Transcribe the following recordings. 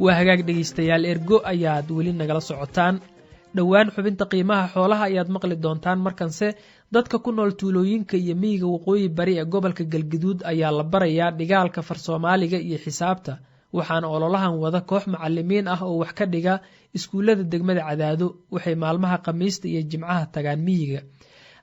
Waa hagaag dhegaystayaal, Ergo ayaad weli nagala socotaan. Dhowaan xubinta qiimaha xoolaha ayaad maqli doontaan. Markanse, dadka ku nool tuulooyinka iyo miyiga Waqooyi Bari ee gobolka Galgaduud ayaa la barayaa dhigaalka far Soomaaliga iyo xisaabta, waxaana ololahan wada koox macalimiin ah oo wax ka dhiga iskuullada degmada Cadaado. Waxay maalmaha Khamiista iyo Jimcaha tagaan miyiga.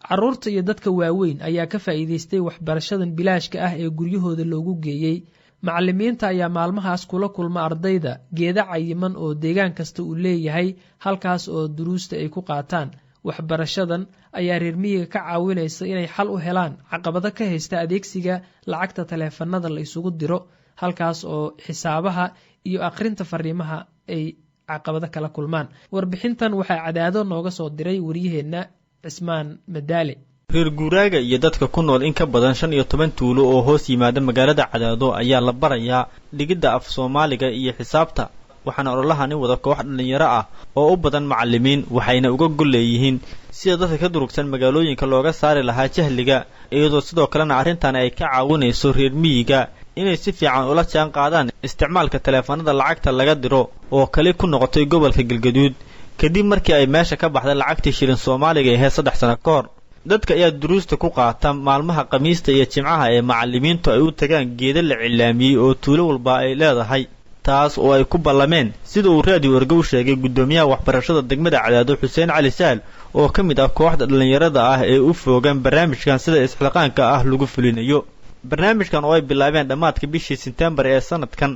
Caruurta iyo dadka waaweyn ayaa ka faa'iidaystay waxbarashadan bilaashka ah ee guryahooda loogu geeyey. Macalimiinta ayaa maalmahaas kula kulma ardayda geeda cayiman oo deegaan kasta uu leeyahay, halkaas oo duruusta ay ku qaataan. Waxbarashadan ayaa reer miyiga ka caawinaysa inay xal u helaan caqabado ka haysta adeegsiga lacagta taleefanada la isugu diro, halkaas oo xisaabaha iyo akhrinta fariimaha ay caqabado kala kulmaan. Warbixintan waxaa Cadaado nooga soo diray waryaheenna Cismaan Madaale. Reer guuraaga iyo dadka ku nool in ka badan 15 tuulo oo hoos yimaada magaalada Cadaado ayaa la barayaa dhigidda af Soomaaliga iyo xisaabta, waxaana ololahani wada koox dhallinyaro ah oo u badan macallimiin, waxayna uga gol leeyihiin sida dadka ka durugsan magaalooyinka looga saari lahaa jahliga, iyadoo sidoo kalena arrintan ay ka caawinayso reer miyiga inay si fiican ula jaan qaadaan isticmaalka taleefanada lacagta laga diro oo kali ku noqotay gobolka Galgaduud kadib markii ay meesha ka baxday lacagtii shilin Soomaaliga ahayd 3 sano ka hor. Dadka ayaa duruusta ku qaata maalmaha Khamiista iyo Jimcaha ee macallimiintu ay u tagaan geeda la cilaamiyey oo tuulo walba ay leedahay, taas oo ay ku ballameen, sida uu Raadiyo Ergo u sheegay guddoomiyaha waxbarashada degmada Cadaado, Xuseen Cali Sahal, oo ka mid ah kooxda dhallinyarada ah ee u foogan barnaamijkan sida isxilqaanka ah lagu fulinayo. Barnaamijkan oo ay bilaabeen dhammaadka bishii Sebtembar ee sanadkan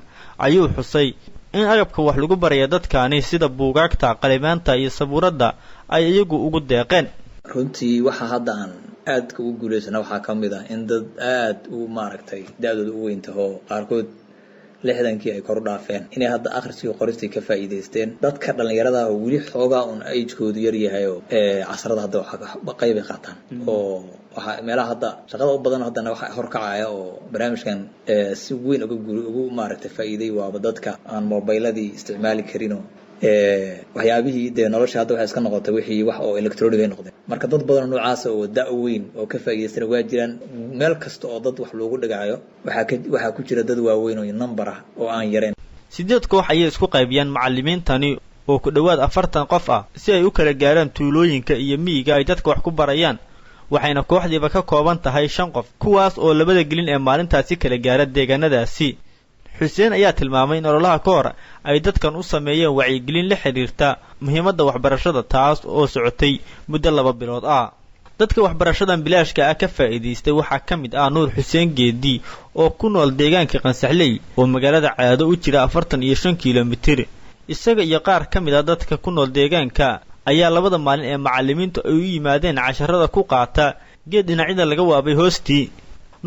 ayuu xusay in agabka wax lagu baraya dadkaani, sida buugaagta, qalimaanta iyo sabuuradda, ay iyagu ugu deeqeen. Runtii waxa hadda aan aadka ugu guulaysana waxaa ka mid ah in dad aad u maaragtay da-dooda u weyntaho, qaarkood 60kii ay kor u dhaafeen, inay hadda akhriskii qoristii ka faa'iidaysteen. Dadka dhallinyarada oo weli xoogaa un agekoodu yar yahay oo casrada hadda qaybay qaataan oo waxaa meelaha hadda shaqada u badan haddana waxa horkacaya oo barnaamijkan si weyn uga ugu maaragtay faa'iiday waaba dadka aan mobiladii isticmaali karinoo waxyaabihii dee nolosha hadda waxay iska noqotay wixii wax oo electronic ay noqdeen. Marka dad badan oo noocaasa oo da' weyn oo ka faa'iidaystana waa jiraan. Meel kasta oo dad wax loogu dhigaayo waxaa ku jira dad waaweyn oo number ah oo aan yarayn. Siddeed koox ayay isku qaybiyaan macallimiintani oo ku dhowaad 40 qof ah si ay u kala gaaraan tuulooyinka iyo miyiga ay dadka wax ku barayaan, waxayna kooxdiiba ka kooban tahay shan qof, kuwaas oo labada gelin ee maalintaasi kala gaara deegaanadaasi. Xuseen ayaa tilmaamay in ololaha ka hor ay dadkan u sameeyeen wacyigelin la xidhiirta muhiimadda waxbarashada, taas oo socotay muddo 2 bilood ah. Dadka waxbarashadan bilaashka ah ka faa'iidaystay waxaa ka mid ah Nuur Xuseen Geedi oo ku nool deegaanka Qansaxley oo magaalada Cadaado u jira 45 kilomitir. Isaga iyo qaar ka mid ah dadka ku nool deegaanka ayaa labada maalin ee macallimiintu ay u yimaadeen casharada ku qaata geed dhinacyada laga waabay hoostii.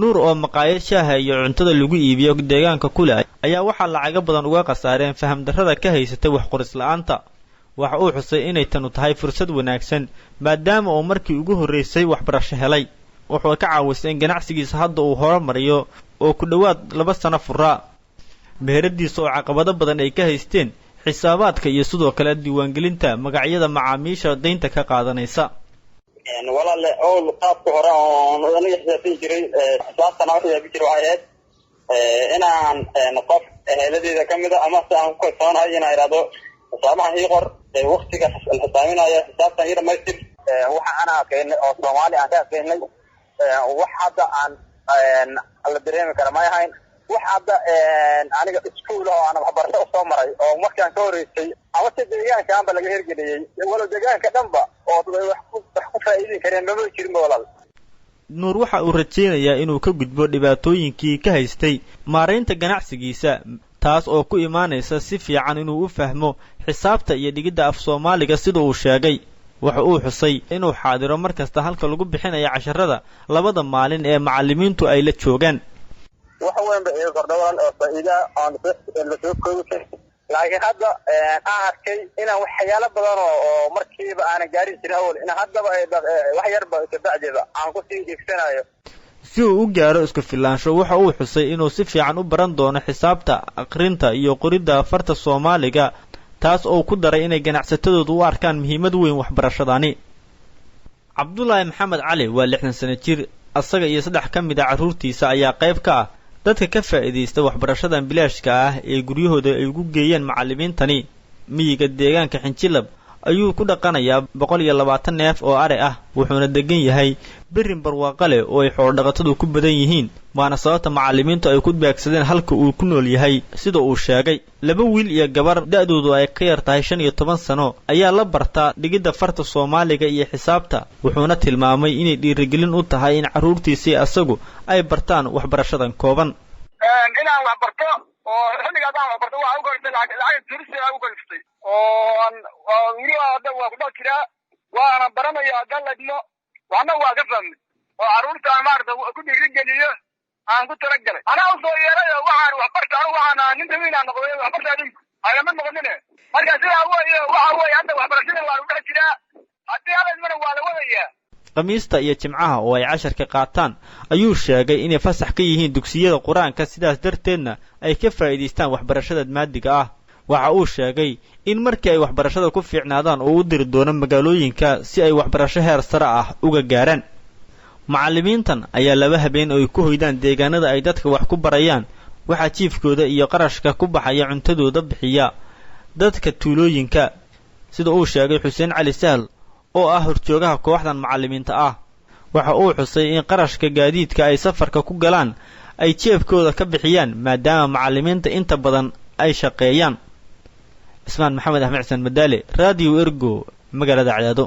Nuur oo maqaayad shaaha iyo cuntada lagu iibiyo deegaanka ku leh ayaa waxaa lacago badan uga khasaareen fahamdarrada ka haysatay wax qoris la'aanta. Waxa uu xusay inay tanu tahay fursad wanaagsan, maadaama uu markii ugu horraysay waxbarasho helay. Wuxuu ka caawisay in ganacsigiisa hadda uu horumariyo oo ku dhowaad 2 sano furaa meheradiisa oo caqabado badan ay ka haysteen xisaabaadka iyo sidoo kale diiwaangelinta magacyada macaamiisha daynta ka qaadanaysa. Walaale, owl qaabka hore oon aniga xisaabin jiray, xisaabtana u xisaabin jiray, waxay ahayd inaan qof eheladeeda kamid a ama si aan ku kalsoonahay inaan idhahdo: "Xisaabahan ii qor, waktiga la xisaaminayo xisaabtan ii dhamaystir." Waxa aan aqeenay oo Soomaali aan ka aqeenay wax hadda aan la dareemi kara may ahayn. Wax hadda aniga iskuul oo aan waxbarasho usoo maray oo markaan ka horeysay ama si deegaanka aanba laga hirgeliyey, walow deegaanka dhanba oo wax ku faa'iidin kareen mama jirinba, walaal. Nuur waxa uu rajaynayaa inuu ka gudbo dhibaatooyinkii ka haystay maaraynta ganacsigiisa, taas oo ku imaanaysa si fiican inuu u fahmo xisaabta iyo dhigidda af Soomaaliga, sida uu sheegay. Waxa uu xusay inuu xaadiro mar kasta halka lagu bixinayo casharada labada maalin ee macallimiintu ay la joogaan. Wax weyn ba iga kordha, walaal, oo faa'iida oon lasoo koobi karin, laakiin hadda aan arkay inaan waxyaalo badan oo markiiba aanan gaarin jirin awal in haddaba wax yarba kabacdiba aan kusii iigsanayo. Si uu u gaaro isku filaansho, waxa uu xusay inuu si fiican u baran doono xisaabta, akhrinta iyo qoridda farta Soomaaliga, Taas oo ku daray inay ganacsatadoodu u arkaan muhiimad weyn waxbarashadani. Cabdulaahi Maxamed Cali waa 60 sano jir. Asaga iyo saddex ka mid a carruurtiisa ayaa qayb ka ah dadka ka faa'iidaysta waxbarashadan bilaashka ah ee guryahooda ay ugu geeyeen macallimiintani. Miyiga deegaanka Xinjilab ayuu ku dhaqanayaa 120 neef oo ari ah, wuxuuna degan yahay berrin barwaaqo leh oo ay xoolodhaqatadu ku badan yihiin, waana sababta macallimiintu ay ku beegsadeen halka uu ku nool yahay. Sida uu sheegay, laba wiil iyo gabar da'doodu ay ka yar tahay 15 sano ayaa la bartaa dhigidda farta Soomaaliga iyo xisaabta, wuxuuna tilmaamay inay dhiirigelin u tahay in carruurtiisii asagu ay bartaan waxbarashadan kooban. Inaan wax barto oo xilligaas aan wax barto waxaa u kaliftay lacag turisi u kaliftay, oo weli hadda waa ku dhex jiraa, waana baranaya haddaan laidmo, waxna waa ka fahmay oo carruurta aan maarata ku dhiirigeliyo aan ku talagalay. Anaa usoo yeelay oo waxaan waxbarta, anigu waxaan nin dawiinaa noqday, waxbarta adinku agama noqonine. Marka sidaa weeye, waxa weeye hadda waxbarashada waa lagu dhex jiraa, haddii halaidmana waa la wadayaa. Khamiista iyo Jimcaha oo ay casharka qaataan ayuu sheegay inay fasax ka yihiin dugsiyada Qur-aanka, sidaas darteedna ay ka faa'iidaystaan waxbarashada maadiga ah. Waxa uu sheegay in markii ay waxbarashada ku fiicnaadaan uu u diri doono magaalooyinka si ay waxbarasho heer sare ah uga gaaraan. Macallimiintan ayaa laba habeen oo ay ku hoydaan deegaanada ay dadka wax ku barayaan waxaa jiifkooda iyo qarashka ku baxaya cuntadooda bixiya dadka tuulooyinka, sida uu sheegay Xuseen Cali Sahal oo ah horjoogaha kooxdan macallimiinta ah. Waxa uu xusay in qarashka gaadiidka ay safarka ku galaan ay jeebkooda ka bixiyaan, maadaama macallimiinta inta badan ay shaqeeyaan. Cismaan Maxamed Axmed Xuseen Madaale, Raadiyo Ergo, magaalada Cadaado.